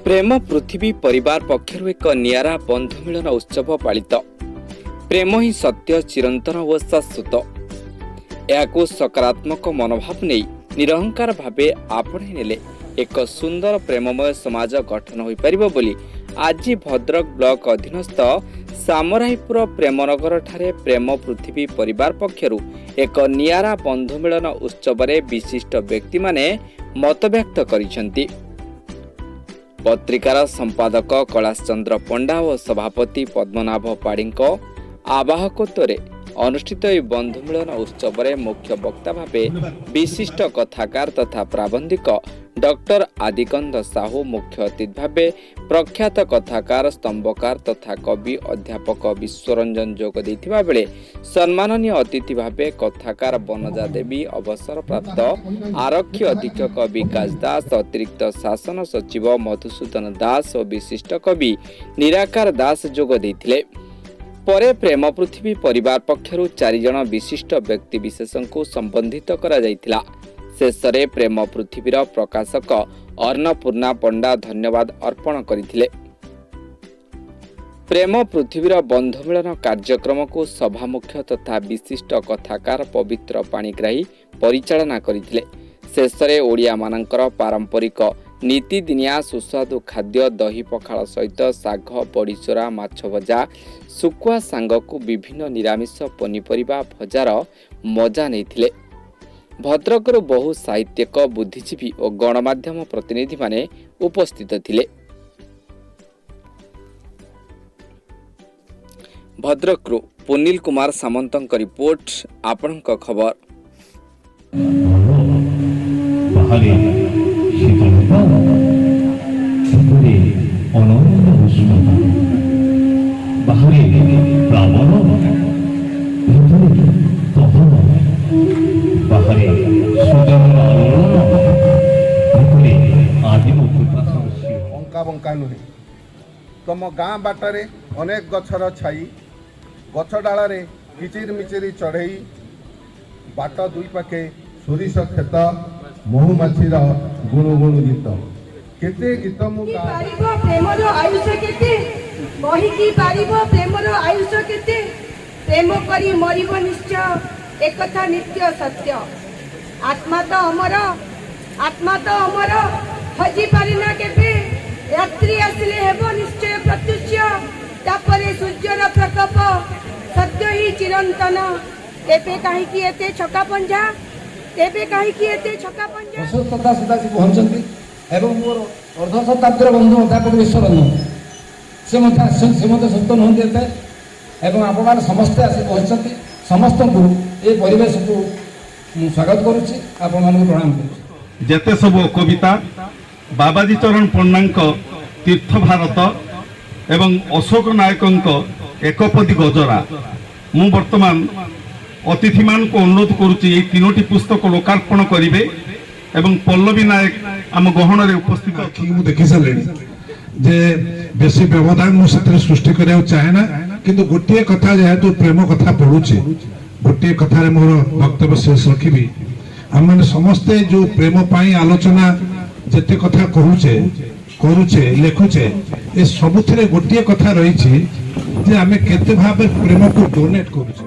ପ୍ରେମ ପୃଥିବୀ ପରିବାର ପକ୍ଷରୁ ଏକ ନିଆରା ବନ୍ଧୁ ମିଳନ ଉତ୍ସବ ପାଳିତ। ପ୍ରେମ ହିଁ ସତ୍ୟ, ଚିରନ୍ତନ ଓ ଶାଶ୍ୱତ। ଏହାକୁ ସକାରାତ୍ମକ ମନୋଭାବ ନେଇ ନିରହଙ୍କାର ଭାବେ ଆପଣେଇ ନେଲେ ଏକ ସୁନ୍ଦର ପ୍ରେମମୟ ସମାଜ ଗଠନ ହୋଇପାରିବ ବୋଲି ଆଜି ଭଦ୍ରକ ବ୍ଲକ ଅଧୀନସ୍ଥ ସାମରାଇପୁର ପ୍ରେମନଗରଠାରେ ପ୍ରେମ ପୃଥିବୀ ପରିବାର ପକ୍ଷରୁ ଏକ ନିଆରା ବନ୍ଧୁ ମିଳନ ଉତ୍ସବରେ ବିଶିଷ୍ଟ ବ୍ୟକ୍ତିମାନେ ମତବ୍ୟକ୍ତ କରିଛନ୍ତି। ପତ୍ରିକାର ସମ୍ପାଦକ କୈଳାସ ଚନ୍ଦ୍ର ପଣ୍ଡା ଓ ସଭାପତି ପଦ୍ମନାଭ ପାଢ଼ୀଙ୍କ ଆବାହକତ୍ୱରେ ଅନୁଷ୍ଠିତ ଏହି ବନ୍ଧୁ ମିଳନ ଉତ୍ସବରେ ମୁଖ୍ୟ ବକ୍ତା ଭାବେ ବିଶିଷ୍ଟ କଥାକାର ତଥା ପ୍ରାବନ୍ଧିକ ଡକ୍ଟର ଆଦିକନ୍ଦ ସାହୁ, ମୁଖ୍ୟ ଅତିଥି ଭାବେ ପ୍ରଖ୍ୟାତ କଥାକାର, ସ୍ତମ୍ଭକାର ତଥା କବି ଅଧ୍ୟାପକ ବିଶ୍ୱରଞ୍ଜନ ଯୋଗ ଦେଇଥିବା ବେଳେ ସମ୍ମାନନୀୟ ଅତିଥି ଭାବେ କଥାକାର ବନଜା ଦେବୀ, ଅବସରପ୍ରାପ୍ତ ଆରକ୍ଷୀ ଅଧୀକ୍ଷକ ବିକାଶ ଦାସ, ଅତିରିକ୍ତ ଶାସନ ସଚିବ ମଧୁସୂଦନ ଦାସ ଓ ବିଶିଷ୍ଟ କବି ନିରାକାର ଦାସ ଯୋଗ ଦେଇଥିଲେ। ପରେ ପ୍ରେମ ପୃଥିବୀ ପରିବାର ପକ୍ଷରୁ ଚାରିଜଣ ବିଶିଷ୍ଟ ବ୍ୟକ୍ତିବିଶେଷଙ୍କୁ ସମ୍ବର୍ଦ୍ଧିତ କରାଯାଇଥିଲା। ଶେଷରେ ପ୍ରେମ ପୃଥିବୀର ପ୍ରକାଶକ ଅନ୍ନପୂର୍ଣ୍ଣା ପଣ୍ଡା ଧନ୍ୟବାଦ ଅର୍ପଣ କରିଥିଲେ। ପ୍ରେମ ପୃଥିବୀର ବନ୍ଧୁ ମିଳନ କାର୍ଯ୍ୟକ୍ରମକୁ ସଭାମୁଖ୍ୟ ତଥା ବିଶିଷ୍ଟ କଥାକାର ପବିତ୍ର ପାଣିଗ୍ରାହୀ ପରିଚାଳନା କରିଥିଲେ। ଶେଷରେ ଓଡ଼ିଆମାନଙ୍କର ପାରମ୍ପରିକ ନିତିଦିନିଆ ସୁସ୍ୱାଦୁ ଖାଦ୍ୟ ଦହି ପଖାଳ ସହିତ ଶାଗ, ବଡ଼ିଚୋରା, ମାଛ ଭଜା, ଶୁଖୁଆ ସାଙ୍ଗକୁ ବିଭିନ୍ନ ନିରାମିଷ ପନିପରିବା ଭଜାର ମଜା ନେଇଥିଲେ। ଭଦ୍ରକରୁ ବହୁ ସାହିତ୍ୟିକ, ବୁଦ୍ଧିଜୀବୀ ଓ ଗଣମାଧ୍ୟମ ପ୍ରତିନିଧିମାନେ ଉପସ୍ଥିତ ଥିଲେ। ଭଦ୍ରକରୁ ପୁନିଲ କୁମାର ସାମନ୍ତଙ୍କ ରିପୋର୍ଟ, ଆପଣଙ୍କ ଖବର। ବାହାରେ ଶୀତଳତା, ଭିତରେ ଅନନ୍ୟ ଉଷ୍ମତା। ବାହାରେ ପ୍ଲାବନ, ଭିତରେ ଦହନ। ବାହାରେ ସୁଜନର ଆଲୋଡ଼ନ, ଭିତରେ ଆଦିମ କୃପା। ଅଙ୍କା ବଙ୍କା ନୁହେଁ। ତମ ଗାଁ ବାଟରେ ଅନେକ ଗଛର ଛାଇ, ଗଛ ଡାଳରେ କିଚିରି ମିଚିରି ଚଢ଼େଇ, ବାଟ ଦୁଇ ପାଖେ ସୋରିଷ କ୍ଷେତ, ମହୁମାଛିର ଗୁଣୁ ଗୁଣୁ ଗୀତ, କେତେ ଗୀତ ମୁଁ କି ଗା ପାରିବ ପ୍ରେମର ଆୟୁଷ କେତେ? କହିକି ପାରିବ ପ୍ରେମର ଆୟୁଷ କେତେ? ପ୍ରେମ କରି ମରିବ ନିଶ୍ଚୟ, ଏକଥା ନିତ୍ୟ ସତ୍ୟ। ଆତ୍ମା ତ ଅମର, ଆତ୍ମା ତ ଅମର, ହଜି ପାରିନା କେବେ। ରାତ୍ରି ଆସିଲେ ହେବ ନିଶ୍ଚୟ ପ୍ରତ୍ୟୁଷ, ତାପରେ ସୂର୍ଯ୍ୟର ପ୍ରକୋପ। ସତ୍ୟ ହିଁ ଚିରନ୍ତନ। ତେବେ କାହିଁକି ଏତେ ଛକା ପଞ୍ଝା? ତେବେ କାହିଁକି ଏତେ ଛକା ପଞ୍ଝା? ଅସୁସ୍ଥତା ସୁଦ୍ଧା ସେ ପହଞ୍ଚନ୍ତି ଏବଂ ମୋର ଅର୍ଦ୍ଧ ଶତାବ୍ଦୀର ବନ୍ଧୁ ଅଧ୍ୟାପକ ବିଶ୍ୱରଞ୍ଜନ, ସେ ମଧ୍ୟ ଆସିଛନ୍ତି। ସେ ମଧ୍ୟ ସୁସ୍ଥ ନୁହନ୍ତି ଏତେ। ଏବଂ ଆପଣମାନେ ସମସ୍ତେ ଆସି ପହଞ୍ଚିଛନ୍ତି। ସମସ୍ତଙ୍କୁ ଏ ପରିବେଶକୁ ମୁଁ ସ୍ୱାଗତ କରୁଛି, ଆପଣମାନଙ୍କୁ ପ୍ରଣାମ କରୁଛି। ଯେତେ ସବୁ କବିତା, ବାବାଜୀ ଚରଣ ପଣ୍ଡାଙ୍କ ତୀର୍ଥ ଭାରତ ଏବଂ ଅଶୋକ ନାୟକଙ୍କ ଏକପଦୀ ଗଜରା। ମୁଁ ବର୍ତ୍ତମାନ ଅତିଥିମାନଙ୍କୁ ଅନୁରୋଧ କରୁଛି, ଏଇ ତିନୋଟି ପୁସ୍ତକ ଲୋକାର୍ପଣ କରିବେ ଏବଂ ପଲ୍ଲବୀ ନାୟକ ଆମ ଗହଣରେ ଉପସ୍ଥିତ ଆଖିକି ମୁଁ ଦେଖି ସାରିଲିଣି ଯେ ବେଶୀ ବ୍ୟବଧାନ ମୁଁ ସେଥିରେ ସୃଷ୍ଟି କରିବାକୁ ଚାହେଁ ନା। କିନ୍ତୁ ଗୋଟିଏ କଥା, ଯେହେତୁ ପ୍ରେମ କଥା ପଡୁଛି, ଗୋଟିଏ କଥାରେ ମୋର ବକ୍ତବ୍ୟ ଶେଷ ରଖିବି। ଆମମାନେ ସମସ୍ତେ ଯୋଉ ପ୍ରେମ ପାଇଁ ଆଲୋଚନା ଯେତେ କଥା କହୁଛେ, କରୁଛେ, ଲେଖୁଛେ, ଏ ସବୁଥିରେ ଗୋଟିଏ କଥା ରହିଛି ଯେ ଆମେ କେତେ ଭାବେ ପ୍ରେମକୁ ଡୋନେଟ୍ କରୁଛେ।